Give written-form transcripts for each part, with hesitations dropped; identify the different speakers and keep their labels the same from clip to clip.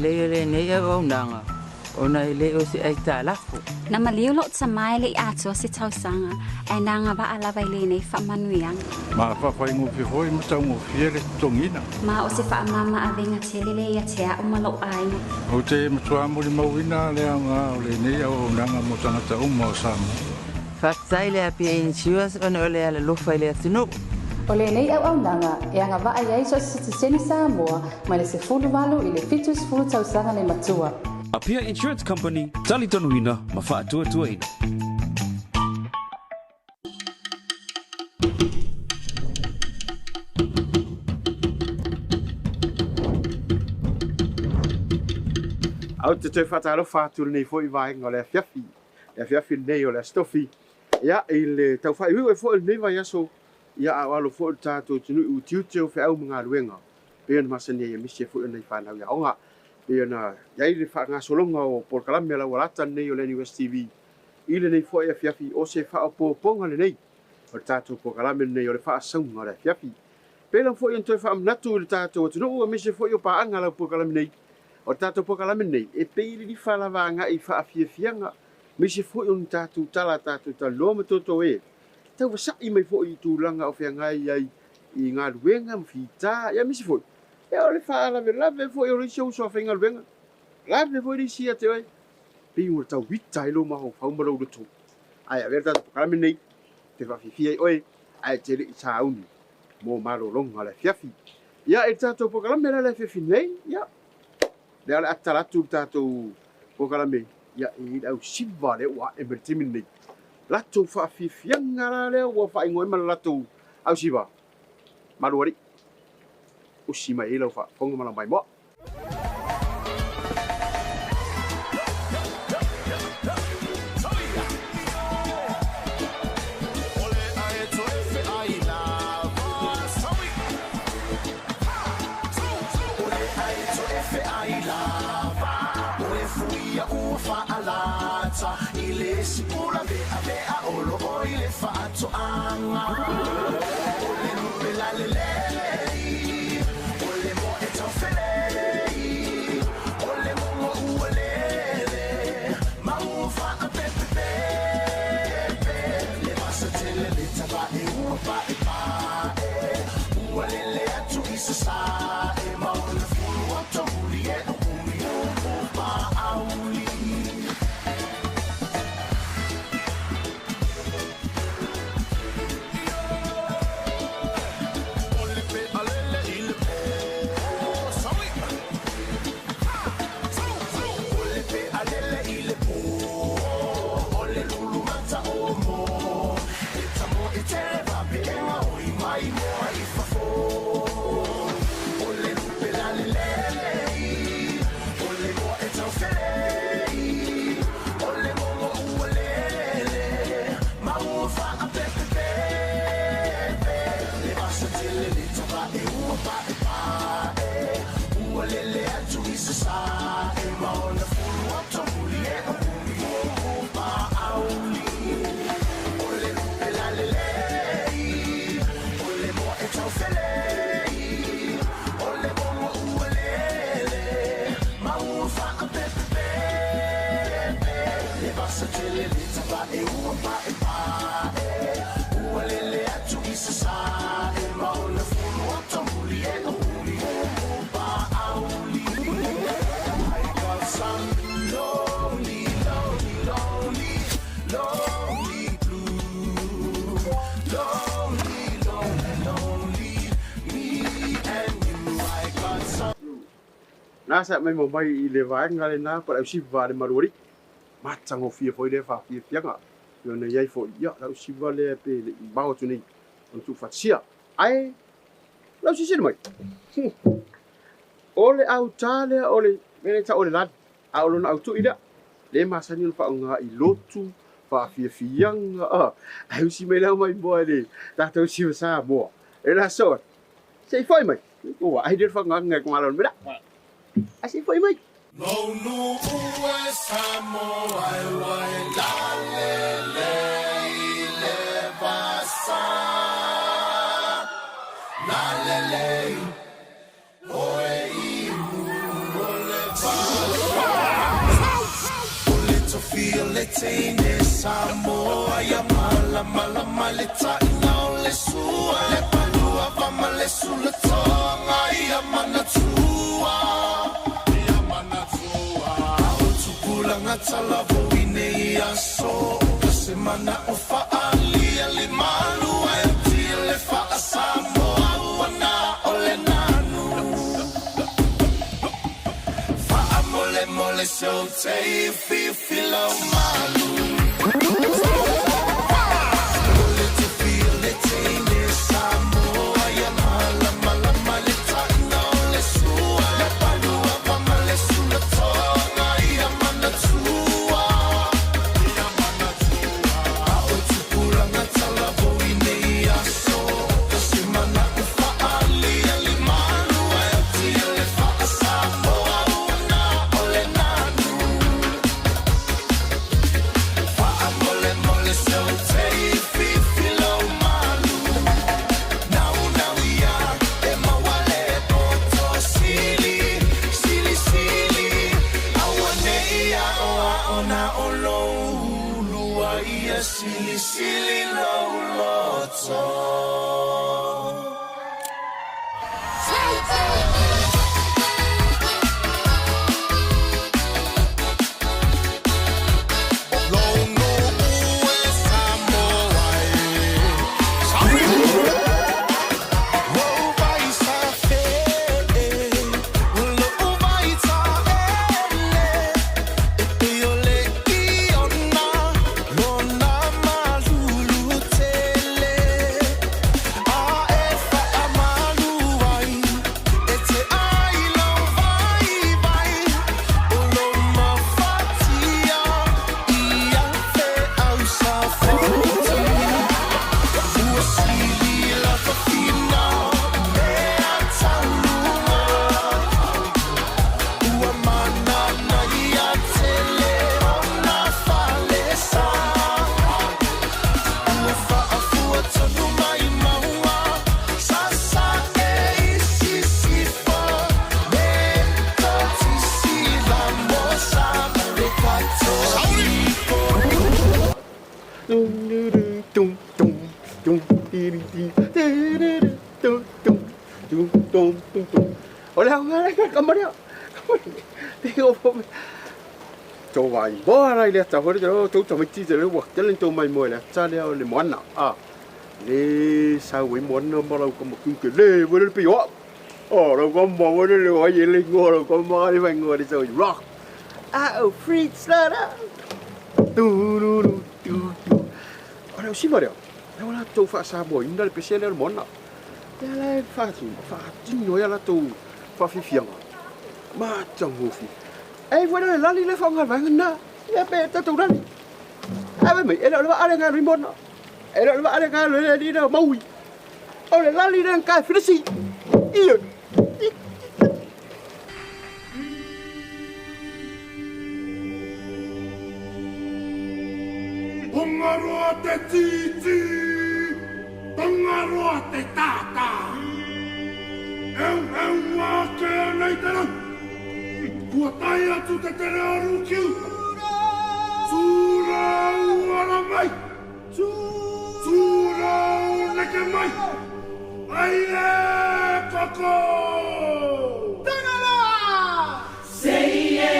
Speaker 1: lelei o lenei auaunaga ona e le o se aitalafu.
Speaker 2: Na maliu lou tama e le i atoa se tausaga, ae na agavaa lava i lenei faamanuiaga.
Speaker 3: Ma faafaigofie foi ma taugofie le totogiina.
Speaker 2: Ma o se faamama avega tele lea ia te a'u ma lou aiga.
Speaker 3: Ou te matua molimauina le aoga o lenei auaunaga mo tagata uma o Samoa.
Speaker 1: Faafetai i le Apia Insurance ona o le alalofa i le atunuu.
Speaker 4: O lenei auaunaga e agavaa i ai so o se sitiseni Samoa mai le 18 i le 70 tausaga le matua.
Speaker 5: Apia Insurance Company, talitonuina ma faatuatuaina.
Speaker 6: Ou te toe faatalofa atu i lenei foi vaega o le afiafi, le afiafi lenei o le Aso Tofi, ia, i le tau faaiuiu ai foi o lenei vaiaso, ia, a o alo foi le tatou atunuu i utiuti o feau ma galuega, pei ona masani ai aemaise foi o nai fanau i aoga, pei ona i ai le faagasologa o polokalame a laualata lenei o le NUS TV I lenei foi afiafi, o se faaopoopoga lenei o le tatou polokalame lenei o le faasauga o le afiafi. Pei lava foi ona toe faamanatu i le tatou atunuu aemaise foi o paaga lau polokalame nei, o le tatou polokalame lenei e pei e lilifa lava agai i faafiafiaga aemaise foi o ni tatou tala a tatou talanoa ma toto e tauvasa'i mai foi i tulaga o feagai ai i galuega ma fita, aemaise foi o le faalavelave foi o le isi uso a faigaluega, lave foi le isi ia te oe. Pei ua tau ita ai lou mafaufau ma lou loto. Ae avea le tatou polokalame lenei e te faafiafia ai oe ae e te le i sauni mo malologa o le afiafi. Ia, i le tatou polokalame la i le afiafi nei, ia, lea o le a tatala atu le tatou polokalame, ia, i le au siva lea ua ae mai le taimi lenei. Latou faafiafiaga la lea ua faaigoa ai ma le latou au siva, Malualii, usi mai ai lau faafofoga ma lau maimoa. Na sa mai mo mai i le vaega lena po o le ausiva a le Malualii. Matagofie foi lea faafiafiaga. Pei ona i ai foi, ia, le ausiva lea pe le i mamao atu nei ona tuufaatasia. Ae, lau silasila mai, o le autā lea o le mea lea e tau o le lali, a o lona autui lea, lea e masani ona faaaoga i lotu, faafiafiaga, a, ae usi mai lau maimoa i le tatou siva Samoa, e le aso, se i foi mai, ua ai lea le faagaga e kumalo le mea la, ae se i foi mai.
Speaker 7: teine Samoa ia malamalama le taina o le sua le palua va le sulatoga ia manatua ia manatua o tupulaga talavou i nei aso ka se mana o faalia le malua e tile faasamoa ua na o le nanu faamolemole seu tei fifilau malu. Sili sili lo loto.
Speaker 6: Tum tum tum tum ti ti tum tum tum tum tum tum. O le aoga le ka marea. Te o fo. Tō vai. Boa rai le ta hore te tō tamaiti te reo te le tō mai moe le ta le o le moana. A. Le sa we moana ma rau ka mo ke le we le pi o. O rau ka mo we le o ye le ngo rau ka mo le vai ngo le so rock. A o free slada. Tu ru ru tu tu. O le si maria. Le wala tō wha sa mo ina le pese le moana. Te le wha tu wha tino ia la tō wha fifianga. Ma tangofi. Ei voe le lali le whaonga vanga na. Ia pe tātou lali. Ai mai, e le o ale ngā rimona. E le o ale ngā le ni na maui. O le lali le kai filisi. Ia.
Speaker 7: Tangaroa te titi, Tangaroa te tata. Eu eu ake nei te rau. Kua tai atu te tere o Rukiu. Tūrau ara mai. Tūrau neke mai. Ai e koko! Tangaroa!
Speaker 8: Sei e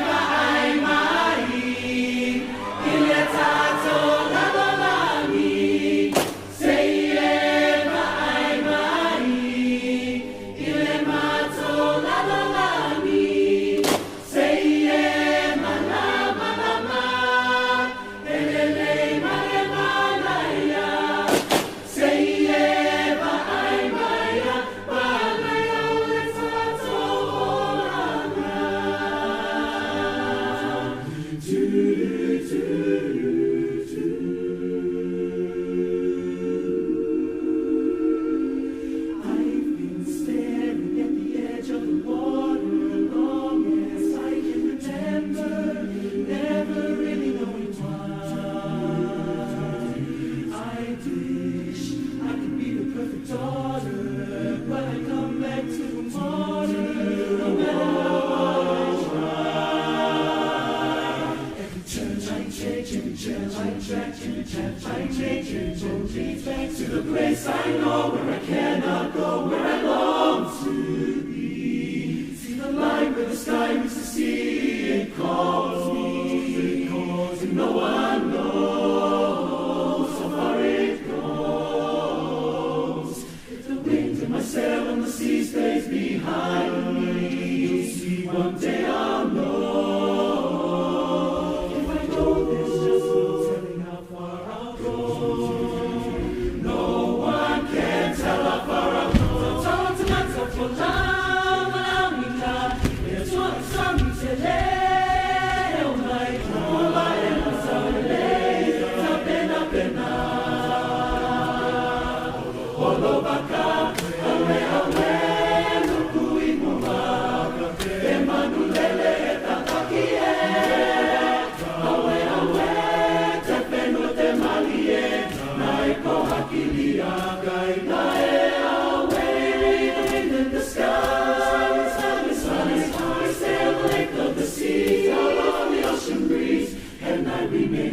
Speaker 8: mai mai, i le tātou lalolagi. Sei e mai mai, i le mātou lalolagi. Sei e malama lama, e lelei ma le manaia. Sei e mai mai, manaia. To the place I know where I cannot go, where I long to be. See the line where the sky meets the sea, it calls me, it calls, and no one knows how far it goes. If the wind in my sail and the sea stays behind me, you'll see one day I'll know. If I don't, there's just no telling how far I'll go. No one can tell how far I'll go.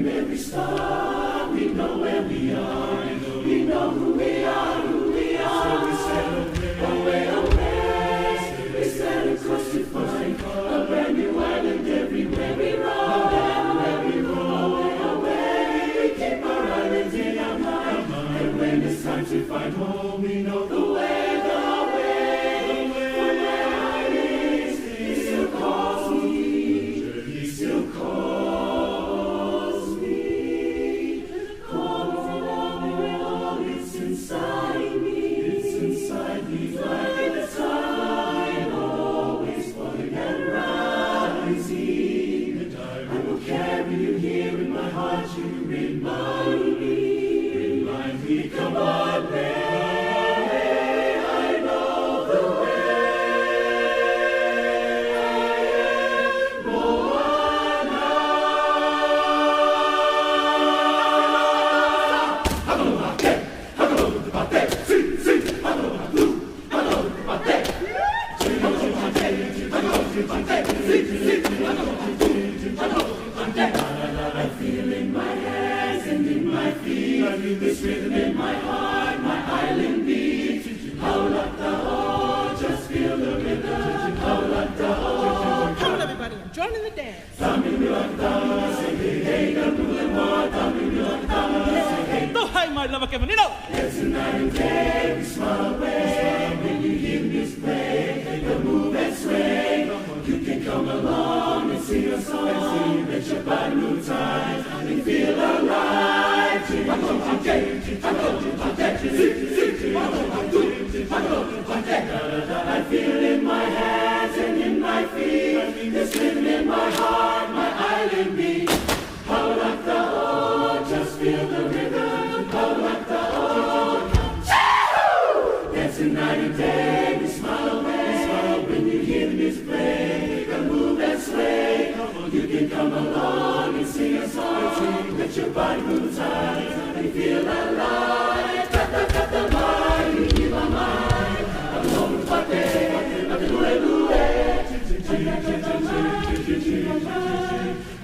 Speaker 8: Every star, we know where we are, we know who we are, who we are. So we sail away, away, we sail across to find a brand new island everywhere we roam, everywhere we roam. Away, away, we keep our island in our mind, and when it's time to find home, we know the way, the way, the way. For where I is, he still calls me, he still calls me. It's inside me, it's inside me, like the tide, always falling and rising. And I will carry you here in my heart, you remind me, come on, may I know the way. Moana. I feel in my hands and in my feet, I feel this rhythm in my heart, my island beat. Haulata, just feel the rhythm. Haulata,
Speaker 9: Come on, everybody, and join in the dance.
Speaker 5: Hi, my lover, Kevin.
Speaker 8: It's a night and day, we smile away. When you hear the music play, the move and sway. You can come along and sing a song. Let your body move tight and feel alive. I feel in my hands and in my feet, this rhythm in my heart, my island beat. Haulata, just feel the rhythm. Haulata, dancing night and day, we smile away. When you hear the music play, the move and sway. You can come along and sing a song. Let your body move tight and feel alive. Kata kata mai, iwa mai. Aloha pate, ate lue lue.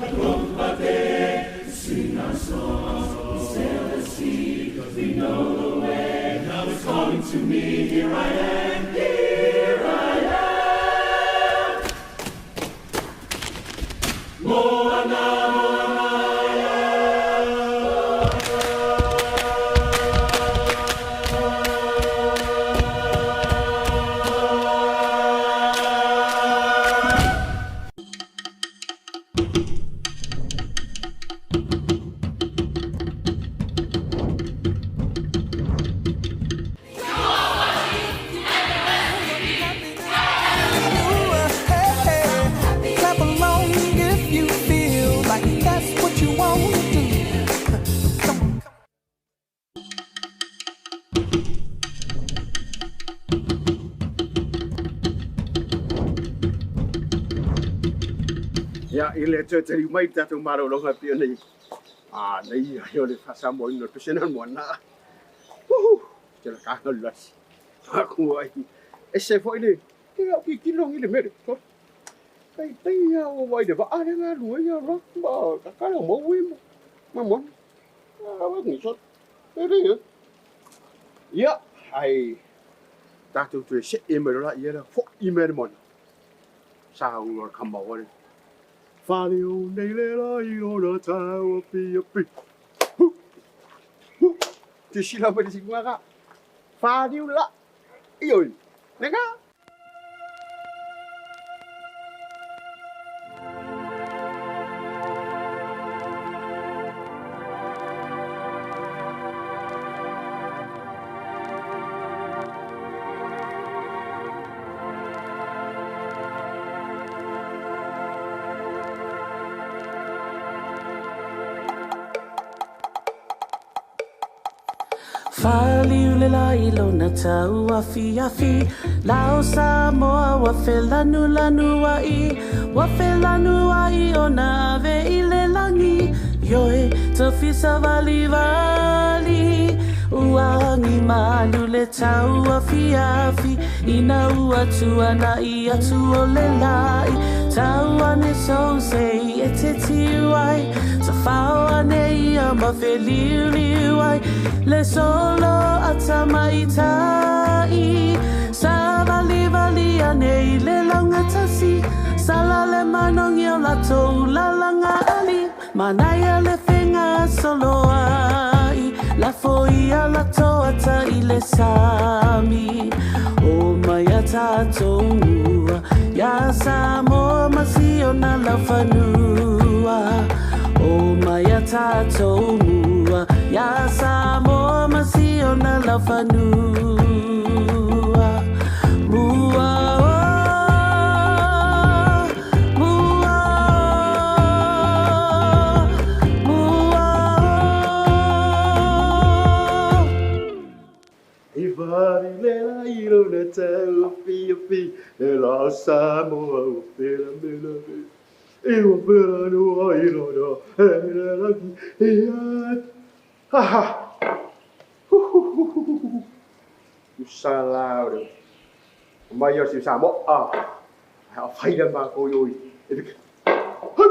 Speaker 8: Aloha pate, sing our songs, we sail the sea, 'cause we know the way. Now it's calling to me, here I am, here I am. Moana, Moana.
Speaker 7: Clap along if you feel like that's what you want to do. Come on.
Speaker 6: Ia, i le toe tali mai tatou malologa pei ona a nei ai o le faasamoaina o le pesena o le moana. Uhu! Te la kaga le lasi. Aku ai. Ese foi le ke au ki kilo ngi le mere. Kai tai ia o wai le va ale nga lu ia ra ba ka ka mo wi mo. Ma mo. Ni so. E Ia, ai tatou toe se'e mai loa ia la fo'i mai le mona. Sa ua kamaua le. Fale o nei le la i lona tau api api. Hu! Hu! Te sila mai le sikuaga. Faliu la. Ioi. Nega.
Speaker 8: Faliu le lai lona tau afi afi Lao Samoa wa felanu lanu ai Wa felanu ai o na ave i le langi Ioe tofisa vali vali Ua angi malu le tau afi afi Ina ua tuana i atu o le lai Tau ane so sei e te tiu ai Ta whao ane ia ma wheliu liu ai Le solo ata mai tai Sa vali vali ane i le launga tasi Sala le manongi o latou lalanga ali Manaia le whenga solo ai La foia la toata i le sami O mai a tātou mua Ia Samoa ma siona laufanua O mai a tātou mua Ia Samoa ma siona laufanua Mua o Mua o Mua o
Speaker 6: I fari le la i lona tau api api Le la Samoa ua fela mela me. I ua fela nua i lona e le lagi ia. Ha ha. Hu hu hu hu hu. Usa la o le. Mai o si Samoa. Ah. A whaira mā ko ioi. E pika. Hu!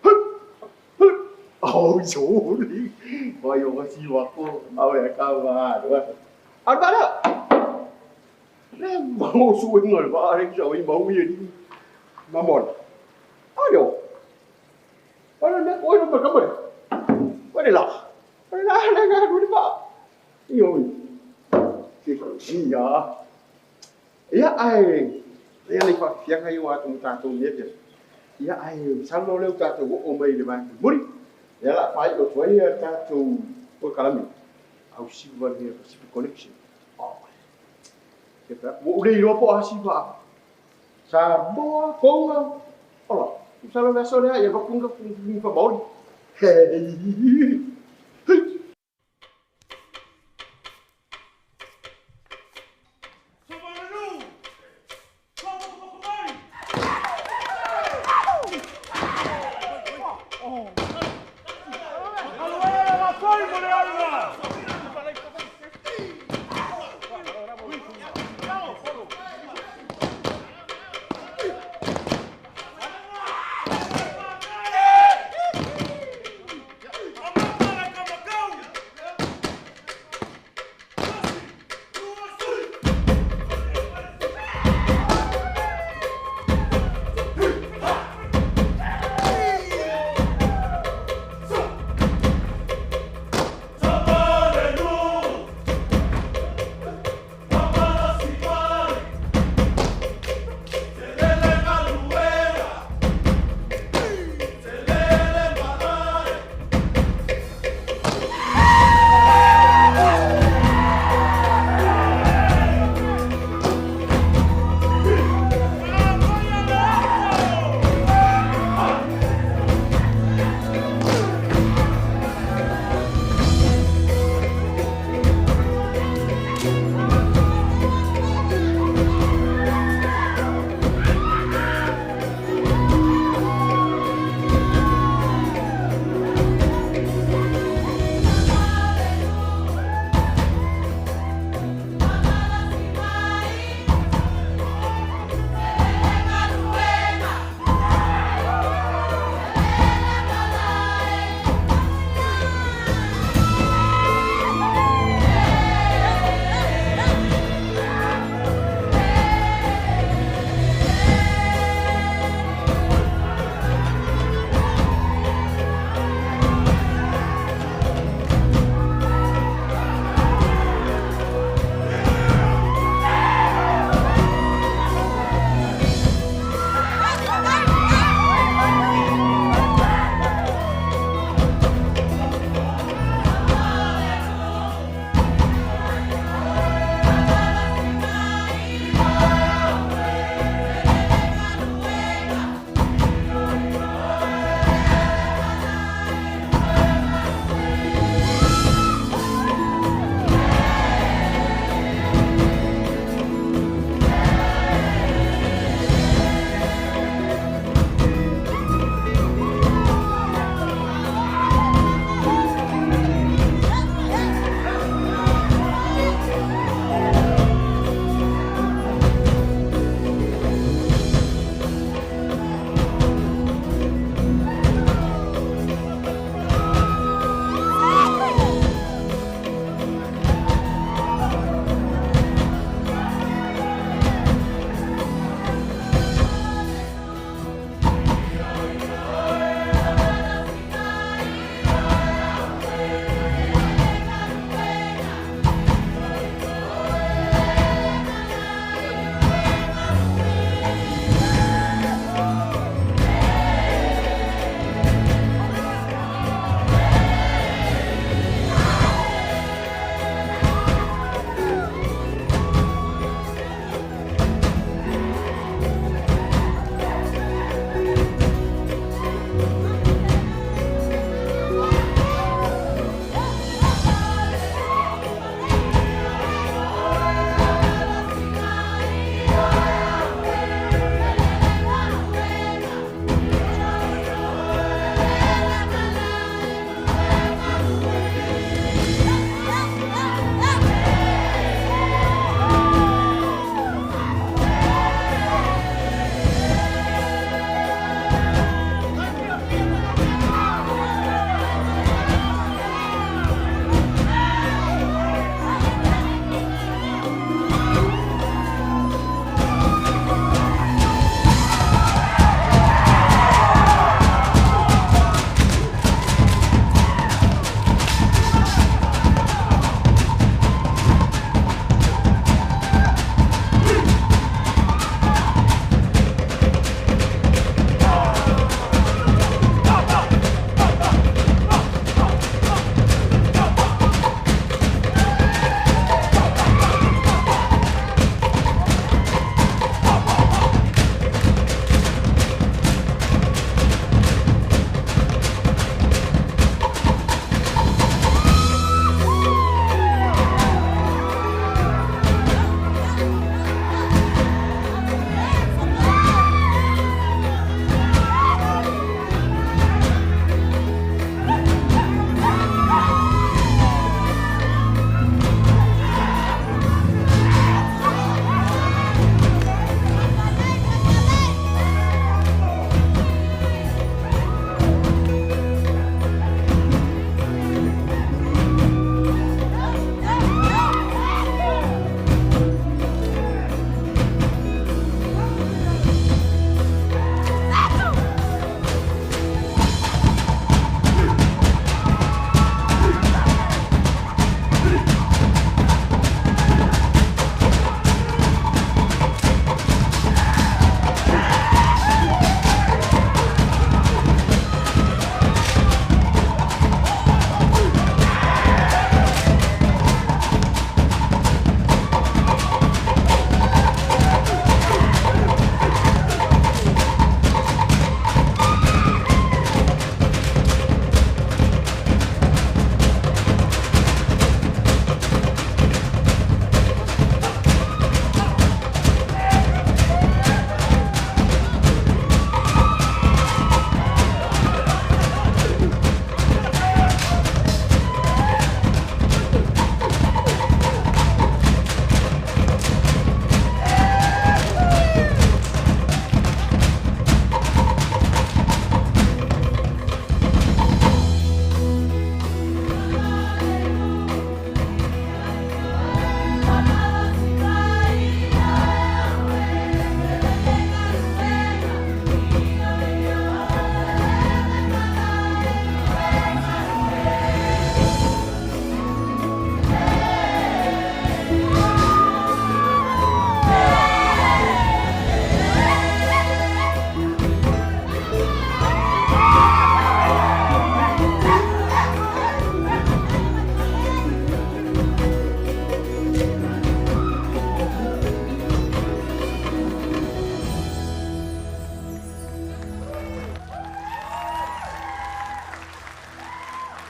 Speaker 6: Hu! Hu! Oh, sorry. Mai o si wako. Au e ka wā. Au ba Le mau su inga le ba re so i mau i ni. Mamon. Ayo. Para ne ko no ka mo. Wa la. Wa la la ga du ba. Ioi. Ki ki ya. Ia ai. Ia le fa fianga i wa tu tātou ni pia. Ia ai salo le tātou o mai le vai. Muri. Ia la fai o toi ia tātou o kalami. Au si wa le Pacific Connection. Oh. Ke pa mo le ro po a si ba. Sa boa konga. Ola. Salo le so le ia ba kunga kunga pa maori. Hey. Hey.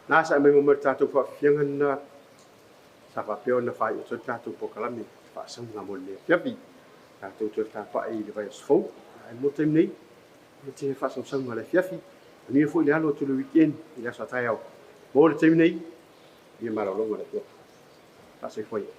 Speaker 6: Na sa mai mo tatou faafiafiaga lena sa faapea ona faaiu atu ai le tatou polokalame faasauga mo lenei afiafi. Tatou toe tapa'i i le vaiaso fou, ae mo le taimi nei, ia te faasausauga le afiafi. Manuia foi le alo atu i le weekend i le aso a taeao. Mo le taimi nei, ia malologa le afiafi. Faasoifua ia.